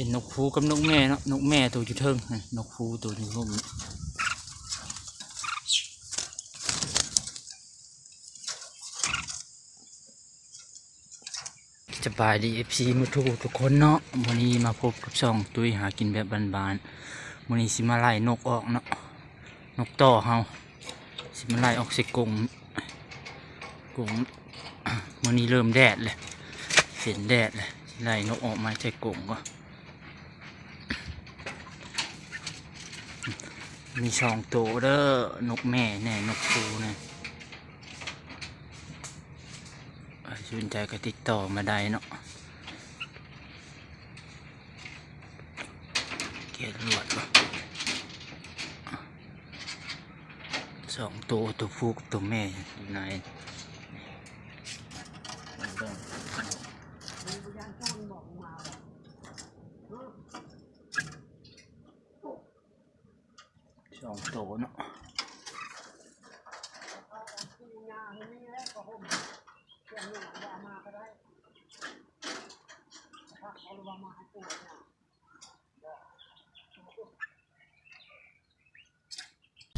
ເປັນນົກພູກັບນົກແມ່ເນາະ, ນົກແມ່ໂຕຢູ່ເທິງ, ນົກພູໂຕຢູ່ລຸ່ມ. ສະບາຍດີ ເອັຟຊີ ໝົດທຸກຄົນເນາະ, ມື້ນີ້ມາພົບກັບຊ່ອງຕຸ້ຍຫາກິນແບບບ້ານໆ. ມື້ນີ້ຊິມາໄລ່ນົກອອກເນາະ, ນົກຕໍ່ເຮົາ ຊິມາໄລ່ອອກໃສ່ກົງ, ກົງ. ມື້ນີ້ເລີ່ມແດດແລ້ວ, ເປັນແດດແລ້ວ, ຊິໄລ່ນົກອອກມາໃສ່ກົງກ່ອນ. ມີສອງໂຕເດີ້, ນົກແມ່ແນ່ ນົກຜູ້ແນ່. ໃຜສົນໃຈກໍຕິດຕໍ່ມາໄດ້ເນາະ. ເກດລວດບໍ່? ສອງໂຕ, ໂຕຜູ້ກັບໂຕແມ່ຢູ່ໃນ ສອງໂຕເນາະ.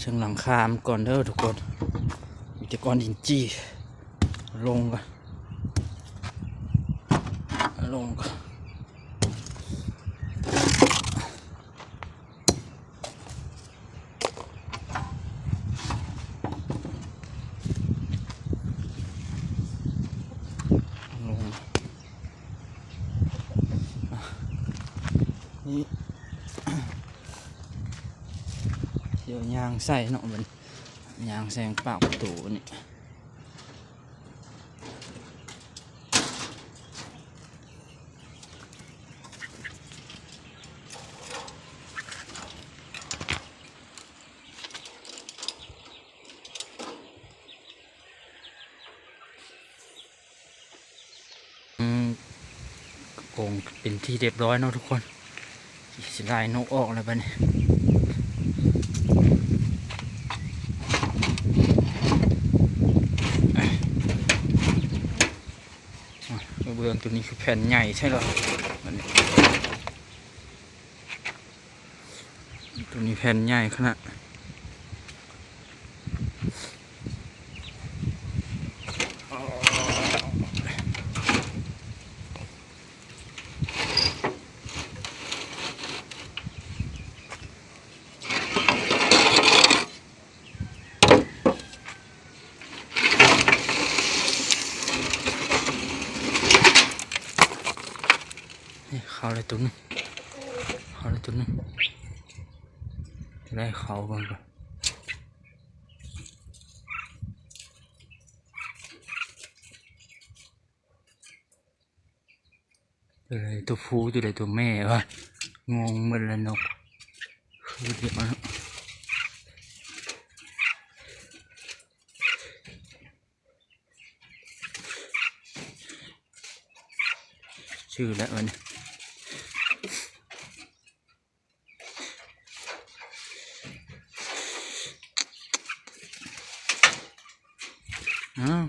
ເຊິ່ງຫຼັງຄາມັນກ່ອນເດີ້ທຸກຄົນ, ມີແຕ່ກ້ອນຫີນຈີ່. ລົງກ່ອນ, ລົງກ່ອນ. ນີ້ ດຽວຍ່າງໃສ່ເນາະ, ມັນຍ່າງໃສ່ປາກປະຕູນີ້. ອືມ ກົງເປັນທີ່ຮຽບຮ້ອຍເນາະທຸກຄົນ, ຊິໄລ່ນົກອອກແລ້ວບັດນີ້. ກະເບື້ອງໂຕນີ້ຄືແຜ່ນໃຫຍ່ແທ້ລະບັດນີ້. ໂຕນີ້ແຜ່ນໃຫຍ່ຂະໜາດ. ນີ້ ເຂົ້າແລ້ວໂຕໜຶ່ງ, ເຂົ້າແລ້ວໂຕໜຶ່ງ. ຈະໄດ້ເຂົ້າເບິ່ງກ່ອນ. ໂຕໃດໂຕຜູ້ ໂຕໃດໂຕແມ່ວະ? ງົງໝົດແລ້ວເນາະ. ຄືດຽວເນາະ. ຊື່ແລ້ວບັດນີ້. ອ້າວ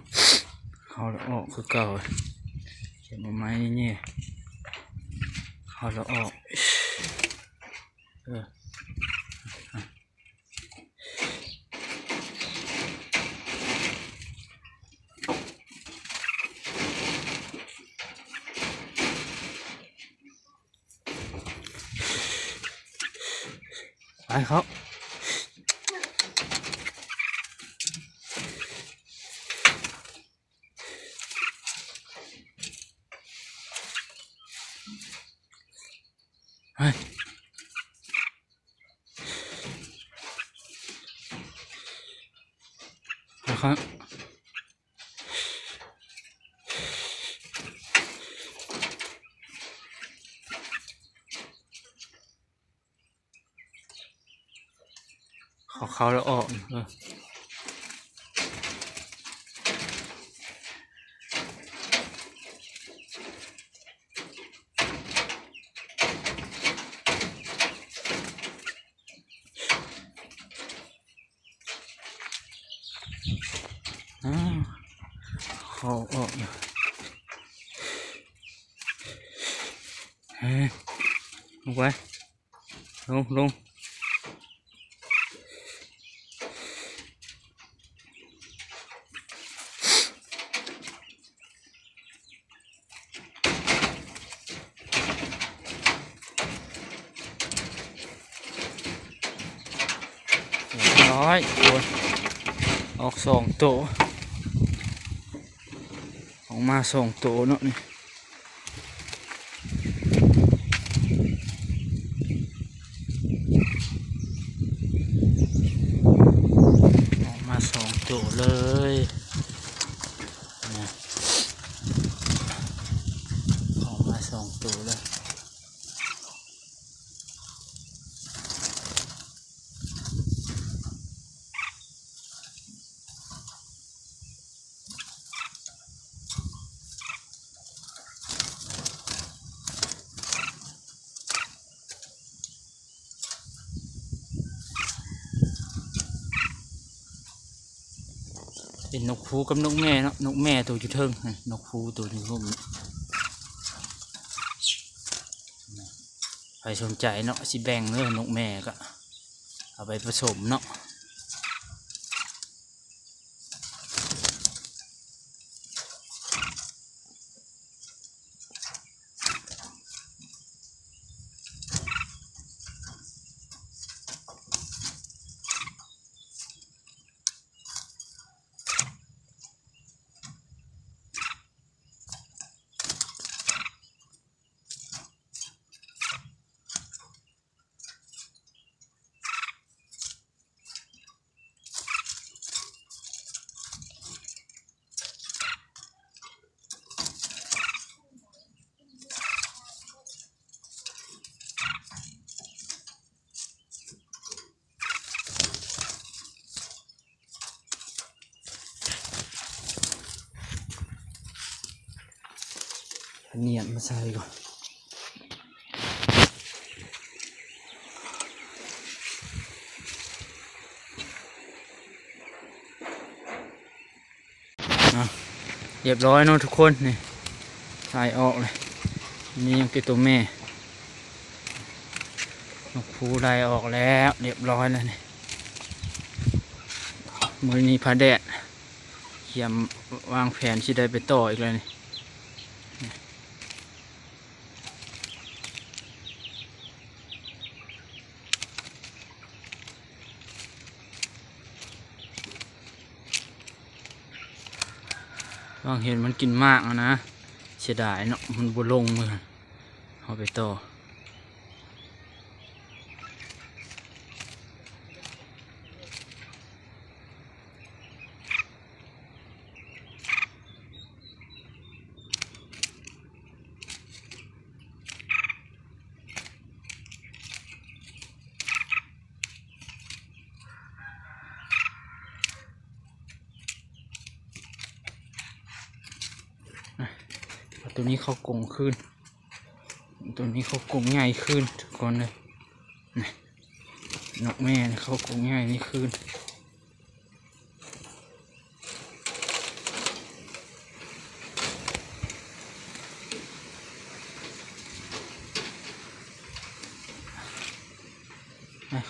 ເຂົ້າແລ້ວອອກຄືເກົ່າ. ຂຽນໃໝ່ໆ ນີ້ ເຂົ້າແລ້ວອອກ. ເອີ. ໄປເຂົ້າ ໄປ. ເຂົ້າ ເຂົ້າແລ້ວອອກ ເອີ. ອ້າວ ເຂົ້າອອກຢູ່ ເອີ. ໄປ ລົງ ລົງ ຮຽບຮ້ອຍ ໂອ້ຍ ອອກສອງໂຕ ອອກມາສອງໂຕເນາະນີ້. ອອກມາສອງໂຕເລີຍ ອອກມາສອງໂຕເລີຍ. ເປັນນົກພູກັບນົກແມ່ເນາະ, ນົກແມ່ໂຕຢູ່ເທິງ, ນົກພູໂຕຢູ່ລຸ່ມ. ໃຜສົນໃຈເນາະ ຊິແບ່ງເດີ, ນົກແມ່ກໍເອົາໄປປະສົມເນາະ. ເອົາໜຽດມາໃສ່ກ່ອນ. ອ່ະ ຮຽບຮ້ອຍເນາະທຸກຄົນ, ນີ້ ຖ່າຍອອກເລີຍ. ນີ້ຍັງແຕ່ໂຕແມ່, ນົກພູໄລ່ອອກແລ້ວ ຮຽບຮ້ອຍແລ້ວນີ້. ມື້ນີ້ຟ້າແດດ, ກຽມວາງແຜນຊິໄດ້ໄປຕໍ່ອີກແລ້ວນີ້. ຫວັງເຫັນມັນກິນໝາກຫັ້ນນະ, ເສຍດາຍເນາະ ມັນບໍ່ລົງມື້ຫັ້ນ. ເຮົາໄປຕໍ່. ເອົາໂຕນີ້ເຂົ້າກົງຄືນ, ໂຕນີ້ເຂົ້າກົງໃຫຍ່ຄືນທຸກຄົນເອີຍ. ນີ້ ນົກແມ່ເຂົ້າກົງໃຫຍ່ນີ້ຄືນ.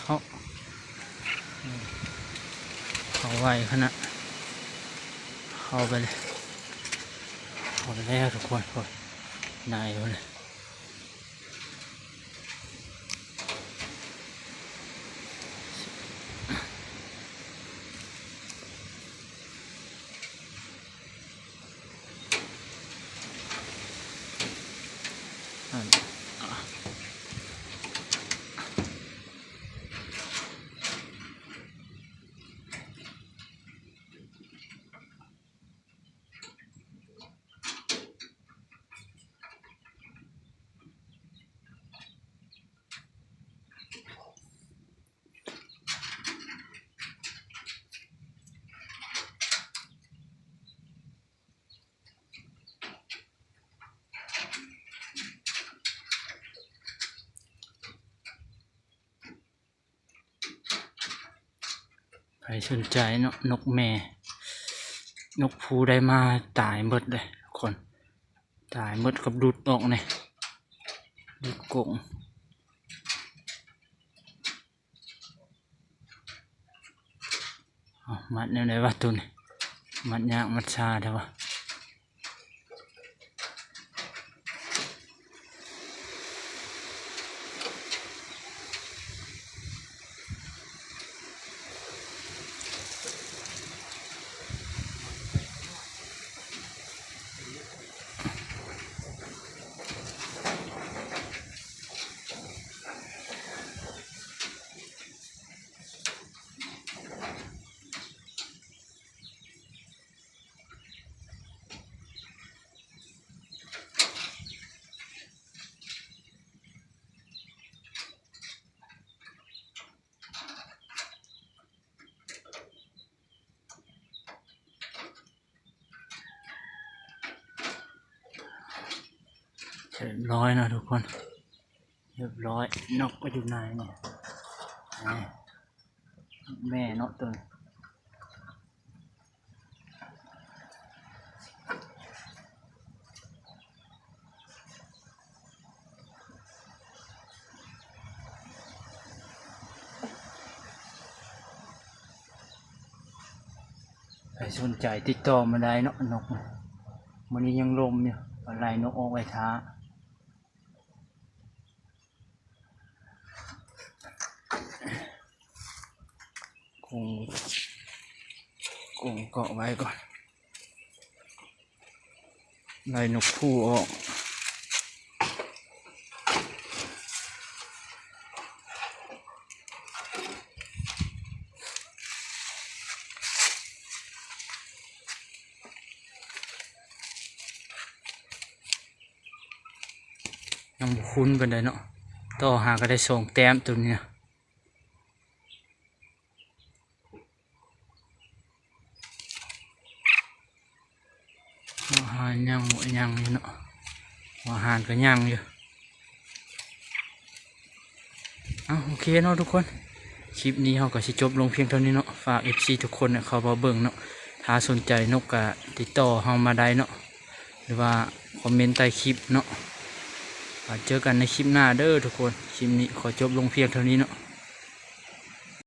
ເຂົ້າ ເຂົ້າໄວຂະໜາດ, ເຂົ້າໄປເລີຍ, ເຂົ້າໄປແລ້ວທຸກຄົນ. ໂອ້ຍ ໄດ້ຢູ່ເລີຍ. ໃຜສົນໃຈເນາະ ນົກແມ່ ນົກພູໄດ້ມາຕາຍໝົດເດ້ທຸກຄົນ, ຕາຍໝົດກັບດຸດອອກນີ້ ດຸດກົງ. ມັດແນວໃດວະໂຕນີ້? ມັດຍາກມັດຊາແທ້ວະ. ຮຽບຮ້ອຍເນາະທຸກຄົນ ຮຽບຮ້ອຍ. ນົກກໍຢູ່ໃນນີ້ ແມ່ເນາະໂຕນີ້. ໃຜສົນໃຈຕິດຕໍ່ມາໄດ້ເນາະ ນົກ. ມື້ນີ້ຍັງລົມຢູ່ ໄລ່ນົກອອກໄວ້ຖ້າ. ກົງ ກົງເກາະໄວ້ກ່ອນ ໄລ່ນົກຄູ່ອອກ. ຍັງບໍ່ຄຸ້ນປານໃດເນາະ ຕໍ່ຫາກໍໄດ້ສອງແຕ້ມໂຕນີ້ນະ. ຫົວຫານຍັງ ຫົວຫານຍັງຢູ່ເນາະ ຫົວຫານກໍຍັງຢູ່. ເອົາ ໂອເຄເນາະທຸກຄົນ ຄລິບນີ້ເຮົາກໍຊິຈົບລົງພຽງເທົ່ານີ້ເນາະ. ຝາກເອັຟຊີທຸກຄົນເຂົ້າມາເບິ່ງເນາະ ຖ້າສົນໃຈນົກກໍຕິດຕໍ່ເຮົາມາໄດ້ເນາະ ຫຼືວ່າຄອມເມັນໃຕ້ຄລິບເນາະ. ເຈີກັນໃນຄລິບໜ້າເດີທຸກຄົນ ຄລິບນີ້ຂໍຈົບລົງພຽງເທົ່ານີ້ເນາະ.